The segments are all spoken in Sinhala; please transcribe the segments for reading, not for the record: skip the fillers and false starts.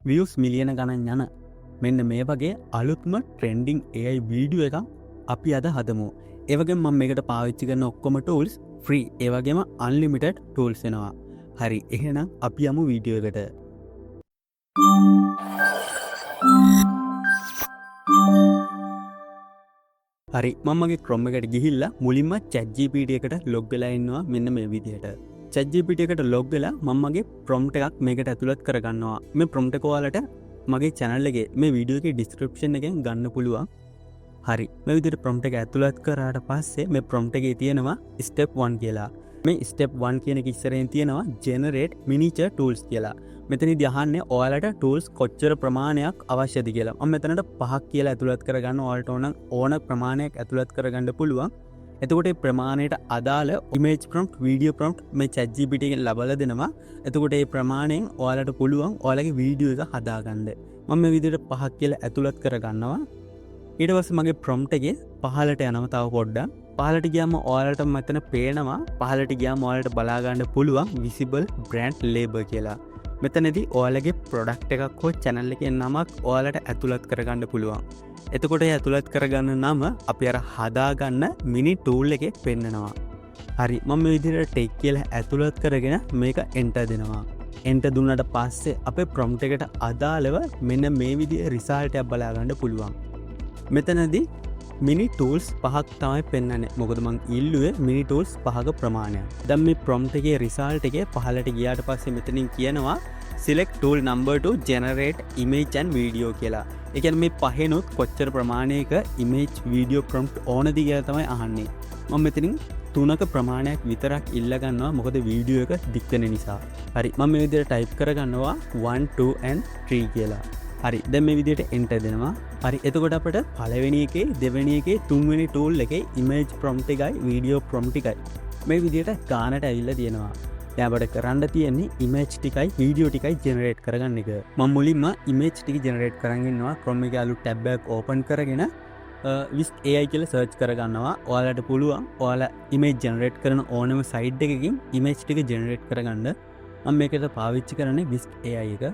වියුස් මිලියන ගණන් යන මෙන්න මේ වගේ අලුත්ම ට්‍රෙන්ඩිං AI video එකක් අපි අද හදමු. ඒ වගේම මම මේකට පාවිච්චි කරන ඔක්කොම ටූල්ස් ෆ්‍රී. ඒ වගේම අන්ලිමිටඩ් ටූල්ස් එනවා. හරි, එහෙනම් අපි යමු වීඩියෝ එකට. හරි, මම මගේ Chrome එකට ගිහිල්ලා මුලින්ම ChatGPT එකට ලොග් වෙලා ඉන්නවා මෙන්න මේ විදිහට. ChatGPT එකට ලොග් වෙලා මම මගේ ප්‍රොම්ප්ට් එකක් මේකට ඇතුළත් කරගන්නවා. මේ ප්‍රොම්ප්ට් එක ඔයාලට මගේ චැනල් එකේ මේ වීඩියෝ එකේ ඩිස්ක්‍රිප්ෂන් එකෙන් ගන්න පුළුවන්. හරි, මේ විදිහට ප්‍රොම්ප්ට් එක ඇතුළත් කරාට පස්සේ මේ ප්‍රොම්ප්ට් එකේ තියෙනවා ස්ටෙප් 1 කියලා. මේ ස්ටෙප් 1 කියන එක ඉස්සරහින් තියෙනවා ජෙනරේට් මිනිචර් ටූල්ස් කියලා. මෙතනදී අහන්නේ ඔයාලට ටූල්ස් කොච්චර ප්‍රමාණයක් අවශ්‍යද කියලා. මම මෙතනට පහක් කියලා ඇතුළත් කරගන්න. ඔයාලට ඕන ඕන ප්‍රමාණයක් ඇතුළත් කරගන්න පුළුවන්. එතකොට ඒ ප්‍රමාණයට අදාළ ඉමේජ් ප්‍රොම්ප්ට්, වීඩියෝ ප්‍රොම්ප්ට් මේ ChatGPT එකෙන් ලබලා දෙනවා. එතකොට ඒ ප්‍රමාණයෙන් ඔයාලට පුළුවන් ඔයාලගේ වීඩියෝ එක හදාගන්න. මම මේ විදිහට පහක් කියලා ඇතුළත් කරගන්නවා. ඊට පස්සේ මගේ ප්‍රොම්ප්ට් එකේ පහළට යනවා තව පොඩ්ඩක්. පහළට ගියාම ඔයාලට මෙතන පේනවා, පහළට ගියාම ඔයාලට බලා ගන්න පුළුවන් විසිබල් බ්‍රෑන්ඩ් ලේබල් කියලා. මෙතනදී ඔයාලගේ ප්‍රොඩක්ට් එකක් හෝ චැනල් එකේ නමක් ඔයාලට ඇතුළත් කරගන්න පුළුවන්. එතකොට ඒ ඇතුළත් කරගන්න නම අපි අර හදාගන්න මිනි ටූල් එකේ පෙන්නනවා. හරි, මම මේ විදිහට ටෙක් කියලා ඇතුළත් කරගෙන මේක එන්ටර් දෙනවා. එන්ටර් දුන්නට පස්සේ අපේ ප්‍රොම්ප්ට් එකට අදාළව මෙන්න මේ විදිහේ රිසල්ට් එකක් බලා ගන්න පුළුවන්. මෙතනදී මිනි ටූල්ස් පහක් තමයි පෙන්වන්නේ. මොකද මං ඉල්ලුවේ මිනි ටූල්ස් පහක ප්‍රමාණයක්. දැන් මේ ප්‍රොම්ප්ට් එකේ රිසල්ට් එකේ පහළට ගියාට පස්සේ මෙතනින් කියනවා select tool number to generate image and video කියලා. ඒ කියන්නේ මේ පහෙනුත් කොච්චර ප්‍රමාණයක image, video prompt ඕනද කියලා තමයි අහන්නේ. මම මෙතනින් තුනක ප්‍රමාණයක් විතරක් ඉල්ල ගන්නවා, මොකද වීඩියෝ එක දික් වෙන නිසා. හරි, මම මේ විදිහට ටයිප් කරගන්නවා 1, 2 and 3 කියලා. හරි, දැන් මේ විදිහට එන්ටර් දෙනවා. හරි, එතකොට අපිට පළවෙනි එකේ, දෙවෙනි එකේ, තුන්වෙනි ටූල් එකේ ඉමේජ් ප්‍රොම්ප්ට් එකයි වීඩියෝ ප්‍රොම්ප්ට් එකයි මේ විදිහට ගානට ඇවිල්ලා තියෙනවා. දැන් අපිට කරන්න තියෙන්නේ ඉමේජ් ටිකයි වීඩියෝ ටිකයි ජෙනරේට් කරගන්න එක. මම මුලින්ම ඉමේජ් ටික ජෙනරේට් කරන් ඉන්නවා. Chrome එකේ අලුත් ටැබ් එකක් ඕපන් කරගෙන Whisk AI කියලා සර්ච් කරගන්නවා. ඔයාලට පුළුවන් ඔයාලා ඉමේජ් ජෙනරේට් කරන ඕනම සයිට් එකකින් ඉමේජ් ටික ජෙනරේට් කරගන්න. මම මේකට පාවිච්චි කරන්නේ Whisk AI එක.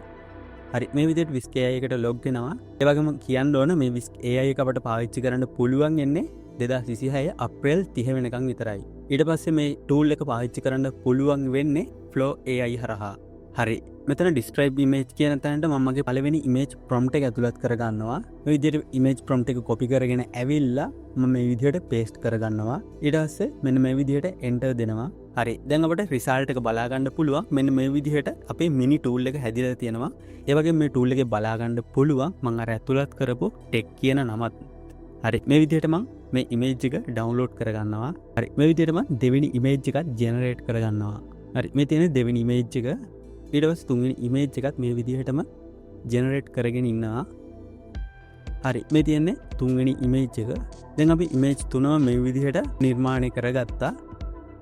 හරි, මේ විදිහට Whisk AI එකට ලොග් වෙනවා. ඒ වගේම කියන්න ඕන මේ Whisk AI එක අපට පාවිච්චි කරන්න පුළුවන් වෙන්නේ 2026 අප්‍රේල් 30 වෙනකන් විතරයි. ඊට පස්සේ මේ ටූල් එක පාවිච්චි කරන්න පුළුවන් වෙන්නේ Flow AI හරහා. හරි, මෙතන ඩිස්ක්‍රයිබ් ඉමේජ් කියන තැනට මම මගේ පළවෙනි ඉමේජ් ප්‍රොම්ප්ට් එක ඇතුළත් කරගන්නවා. මේ විදිහට ඉමේජ් ප්‍රොම්ප්ට් එක කොපි කරගෙන ඇවිල්ලා මම මේ විදිහට පේස්ට් කරගන්නවා. ඊට පස්සේ මෙන්න මේ විදිහට එන්ටර් දෙනවා. හරි, දැන් අපිට රිසල්ට් එක බලා ගන්න පුළුවන්. මෙන්න මේ විදිහට අපේ මිනි ටූල් එක හැදිලා තියෙනවා. ඒ වගේම මේ ටූල් එකේ බලා ගන්න පුළුවන් මම අර ඇතුළත් කරපු ටෙක් කියන නමත්. හරි, මේ විදිහට මං මේ ඉමේජ් එක ඩවුන්ලෝඩ් කරගන්නවා. හරි, මේ විදිහට මං දෙවෙනි ඉමේජ් එකත් ජෙනරේට් කරගන්නවා. හරි, මේ තියෙන දෙවෙනි ඉමේජ් එක. ඊට පස්සේ තුන්වෙනි ඉමේජ් එකත් මේ විදිහටම ජෙනරේට් කරගෙන ඉන්නවා. හරි, මේ තියෙන්නේ තුන්වෙනි ඉමේජ් එක. දැන් අපි ඉමේජ් තුනම මේ විදිහට නිර්මාණය කරගත්තා.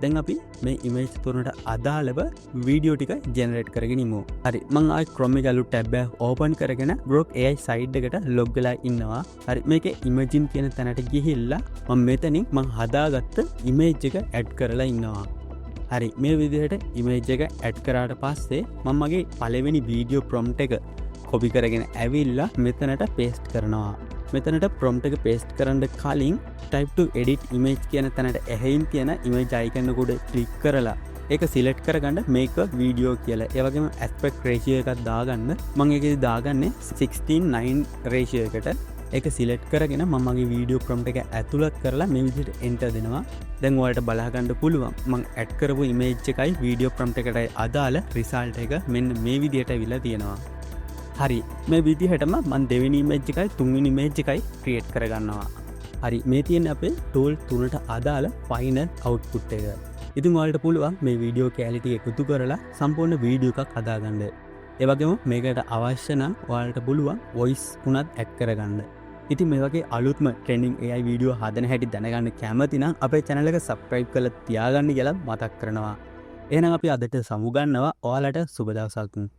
දැන් අපි මේ ඉමේජ් තුනට අදාළව වීඩියෝ ටික ජෙනරේට් කරගෙන ඉමු. හරි, මං ආයි Chrome එකේ අලුත් ටැබ් එකක් ඕපන් කරගෙන Grok AI site එකට ලොග් වෙලා ඉන්නවා. හරි, මේකේ ඉමේජින් කියන තැනට ගිහිල්ලා මම මෙතනින් මං හදාගත්ත ඉමේජ් එක ඇඩ් කරලා ඉන්නවා. හරි, මේ විදිහට ඉමේජ් එක ඇඩ් කරාට පස්සේ මම මගේ පළවෙනි වීඩියෝ ප්‍රොම්ප්ට් එක කොපි කරගෙන ඇවිල්ලා මෙතනට පේස්ට් කරනවා. මෙතනට ප්‍රොම්ප්ට් එක පේස්ට් කරන්න කලින් type to edit image කියන තැනට එහයින් තියෙන ඉමේජ් අයිකන් එක උඩ ක්ලික් කරලා ඒක සිලෙක්ට් කරගන්න මේක වීඩියෝ කියලා. ඒ වගේම ඇස්පෙක්ට් රේෂියෝ එකක් දාගන්න. මම ඒකෙදි දාගන්නේ 16:9 රේෂියෝ එකට. ඒක සිලෙක්ට් කරගෙන මම මගේ වීඩියෝ ප්‍රොම්ප්ට් එක ඇතුළත් කරලා මේ විදිහට එන්ටර් දෙනවා. දැන් ඔයාලට බලා ගන්න පුළුවන් මං ඇඩ් කරපු ඉමේජ් එකයි වීඩියෝ ප්‍රොම්ප්ට් එකටයි අදාළ රිසල්ට් එක මෙන්න මේ විදිහට ඇවිල්ලා තියෙනවා. හරි, මේ විදිහටම මං දෙවෙනි ඉමේජ් එකයි තුන්වෙනි ඉමේජ් එකයි ක්‍රියේට් කරගන්නවා. හරි, මේ තියෙන අපේ ටූල් තුනට අදාළ ෆයිනල් අවුට්පුට් එක. ඉතින් ඔයාලට පුළුවන් මේ වීඩියෝ කැලිටි එකතු කරලා සම්පූර්ණ වීඩියෝ එකක් හදාගන්න. ඒ වගේම මේකට අවශ්‍ය නම් ඔයාලට පුළුවන් වොයිස් උනත් ඇඩ් කරගන්න. ඉතින් මේ වගේ අලුත්ම ට්‍රෙන්ඩිං AI video හදන හැටි දැනගන්න කැමති නම් අපේ චැනල් එක සබ්ස්ක්‍රයිබ් කරලා තියාගන්න කියලා මතක් කරනවා. එහෙනම් අපි අදට සමුගන්නවා. ඔයාලට සුබ දවසක්.